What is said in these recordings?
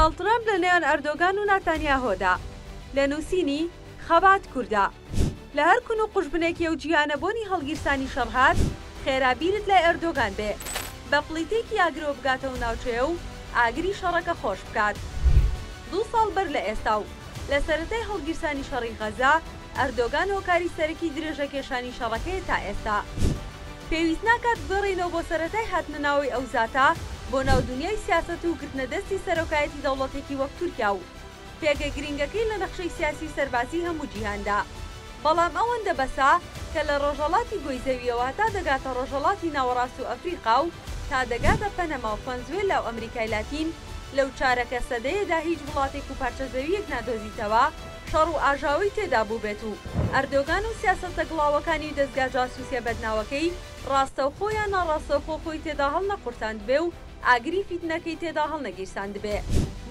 دۆناڵد ترەمپ لە نێوان ئەردۆگان و ناتانیاهۆدا لە نووسینی، خەبات کوردە. لە هەر کون و قوژبنێکی ئەو جیهانە بۆنی هەڵگیرسانی شەڕ هات، خێرا بیرت لای ئەردۆگان بێ، بە پڵیتێکی ئاگرەوە بگاتە ئەو ناوچەیە و ئاگری شەڕەکە خۆش بکات. دوو ساڵ بەر لە ئێستا و لە سەرەتای هەڵگیرسانی شەڕی غەزە، ئەردۆگان هۆکاری سەرەکی درێژەکێشانی شەڕەکەیە تا ئێستا. پێویست ناکات بگەڕێینەوە بۆ سەرەتای هاتنەناوەی ئەو زاتە بۆ ناو دونیای سیاسەت و گرتنە دەستی سەرۆکایەتی دەوڵەتێکی وەک تورکیا و پێگە گرینگەکەی لە نەخشەی سیاسی و سەربازیی هەموو جیهاندا. بەڵام ئەوەندە بەسە کە لە ڕۆژهەڵاتی گۆی زەوییەوە هەتا دەگاتە ڕۆژهەڵاتی ناوەڕاست و ئەفریقا و تا دەگاتە پەنەما و فەنزوێلا و ئەمریکای لاتین لەو چارەکە سەدەیەدا هیچ وڵاتێک و پارچە زەوییەک نادۆزیتەوە شەڕ و ئاژاوەی تێدا بووبێت و ئەردۆگان و سیاسەتە گڵاوەکانی و دەزگا جاسوسیە بەدناوەکەی ڕاستەوخۆ یان ناڕاستەوخۆ خۆی تێدا هەڵنەقورتاندبێ و ئاگری فیتنەکەی تێدا هەڵنەگیرساندبێ.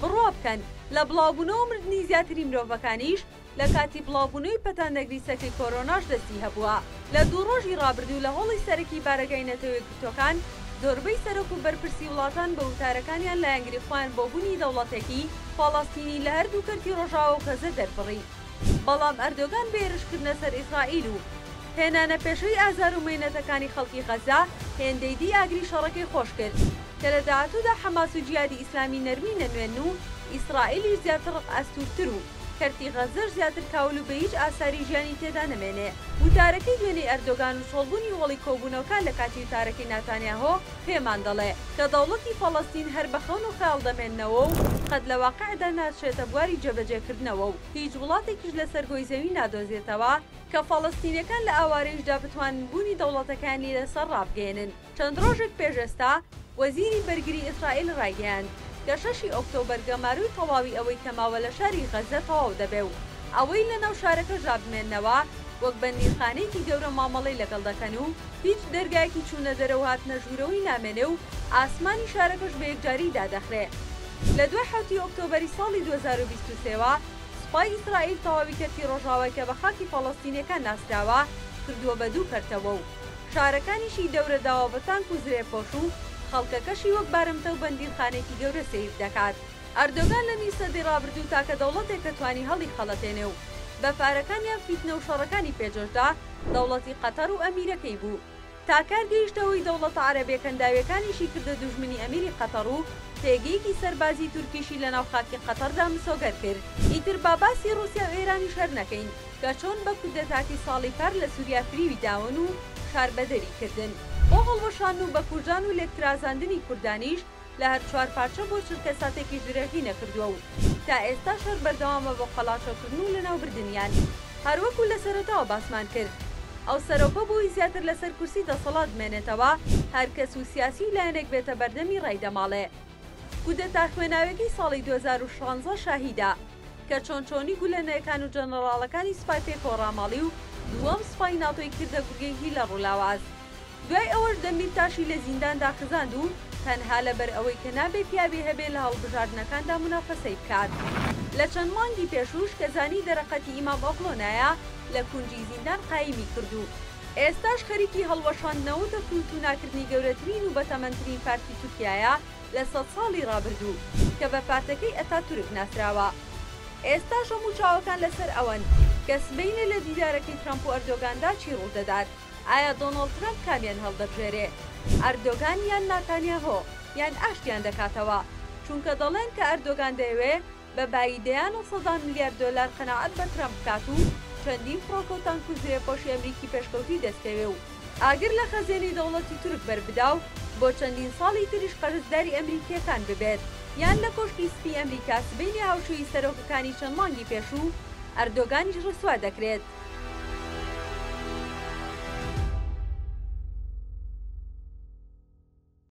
بڕوا بکەن لە بڵاوبوونەوە و مردنی زیاتری مرۆڤەکانیش لە کاتی بڵاوبوونەوەی پەتا نەگریسەکەی کۆرۆناش دەستی هەبووە. لە دوو ڕۆژی ڕابردوو لە هۆڵی سەرەکی بارەگای نەتەوەیەکگرتووەکان زۆربەی سەرۆک و بەرپرسی وڵاتان بە وتارەکانیان لایەنگری خۆیان بۆ بوونی دەوڵەتێکی فەڵەستینی لە هەردوو کەرتی ڕۆژاوا و غەزە دەربڕی. بەڵام ئەردۆگان بە هێرشکردنە سەر ئیسرائیل و هێنانە پێشەوەی ئازار و مەینەتەکانی خەڵکی غەزە هێندەی دی ئاگری شەڕەکەی خۆش کرد کە لە داهاتوودا حەماس و جیهادی ئیسلامی نەرمی نەنوێنن و ئیسرائیلیش زیاتر ڕق ئەستوورتر و کەرتی غەززەش زیاتر کاول و بێ هیچ ئاساری ژیانی تێدا نەمێنێ. وتارەکەی دوێنێی ئەردۆگان و چۆڵبوونی هۆڵی کۆبوونەوەکان لە کاتی وتارەکەی ناتانیاهۆ پێمان دەڵێ کە دەوڵەتی فەڵەستین هەر بە خەون و خەیاڵ دەمێننەوە و قەت لە واقعدا ناچێتە بواری جێبەجێکردنەوە و هیچ وڵاتێکیش لەسەر گۆی زەوی نادۆزێتەوە کە فەڵەستینەکان لە ئاوارەیشدا بتوانن بوونی دەوڵەتەکەیانی لەسەر ڕابگەیەنن. چەند ڕۆژێک پێش ئێستا وەزیری بەرگری ئیسرائیل ڕایگەیاند کە شەشی ئۆکتۆبەر گەمارۆی تەواوی ئەوەی کە ماوە لە شاری غەززە تەواو دەبێ و ئەوەی لە ناو شارەکەشدا بمێننەوە وەک بەندینخانەیەکی گەورە مامەڵەی لەگەڵ دەکەن و هیچ دەرگایەکی چوونە دەرە و هاتنە ژوورەوەی نامێنێ و ئاسمانی شارەکەش بە یەکجاری دادەخرێ. لە دوای حەوتی ئۆکتۆبەری ساڵی 2023 وە سوپای ئیسرائیل تەواوی کەرتی ڕۆژاوای کە بە خاکی فەڵەستینیەکان ناسراوە کردووە بە دوو کەرتەوە و شارەکانیشی دەورە داوە بە تانک و زرێپۆش و خەڵکەکەشی وەک بارمتە و بەندینخانەیەکی گەورە سەیر دەکات. ئەردۆگان لە نیو سەدەی ڕابردوو تاکە دەوڵەتێک کە توانی هەڵیخەڵەتێنێ و بە پارەکانیان فیتنە و شەڕەکانی پێ جۆشدا دەوڵەتی قەتەر و ئەمیرەکەی بوو. تا کار گەیشتە ئەوەی دەوڵەتە عەرەبیە کەنداویەکانیشی کردە دوژمنی ئەمیری قەتەڕ و پێگەیەکی سەربازی تورکیشی لەناو خاکی قەتەڕدا مسۆگەر کرد. ئیتر با باسی ڕوسیا و ئێرانیش هەر نەکەین کە چۆن بە کودەتاکەی ساڵی پار لە سوریا فریوی داون و شاربەدەری کردن. بۆ هەڵوەشاندن و بەکوژدان و لێکترازاندنی کوردانیش لە هەر چوارپارچە بۆ چرکەساتێکیش درێغی نەکردووە و تا ئێستاش هەر بەردەوامە بۆ قەلاچۆکردن و لەناوبردنیان. هەروەکو لە سەرەتاوە باسمان کرد ئەو سەرۆکە بۆی زیاتر لەسەر کورسی دەسەڵات بمێنێتەوە هەر کەس و سیاسی و لایەنێک بێتە بەردەمی ڕایدەماڵێ. کودەتا خوێناویەکەی ساڵی 2016 شاهیدە کە چۆن چۆنی گولەنەکان و جەنەڕاڵەکانی سوپای پێکەوە ڕاماڵی و دووەم سوپای ناتۆی کردە گورگێکی لەڕولاواز. دوای ئەوەش دەمیرتاشی لە زینداندا خزاند و تەنها لەبەر ئەوەی کە نابێ پیاوی هەبێ لە هەڵبژاردنەکاندا مونافەسەی بکات. لە چەند مانگی پێشووش کە زانی دەرەقەتی ئیمام ئۆغلۆ نایە لە کونجی زیندان قایمی کرد و ئێستاش خەریکی هەڵوەشاندنەوە و تەفروتوناکردنی گەورەترین و بەتەمەنترین پارتی تورکیایە لە سەدساڵی ڕابردوو کە بە پارتەکەی ئەتاتورک ناسراوە. ئێستاش هەموو چاوەکان لەسەر ئەوەن کە سبەینێ لە دیدارەکەی ترەمپ و ئەردۆگاندا چی ڕوودەدات. ئایا دۆناڵد ترەمپ کامیان هەڵدەبژێرێ، ئەردۆگان یان ناتانیاهۆ، یان ئاشتیان دەکاتەوە؟ چونکە دەڵێن کە ئەردۆگان دەیەوێ بە بایی دەیان و سەدان ملیار دۆلار قەناعەت بە ترەمپ بکات و چەندین فڕۆکە و تانک و زرێپۆشی ئەمریکی پێشکەوتووی دەستکەوێ و ئاگر لە خەزێنەی دەوڵەتی تورک بەربدا و بۆ چەندین ساڵی تریش قەرزداری ئەمریکییەکان ببێت یان لە کۆشکی سپی ئەمریکا سبەینێ هاوشێوەی سەرۆکەکانی چەند مانگی پێشوو ئەردۆگانیش ڕسوا دەکرێت.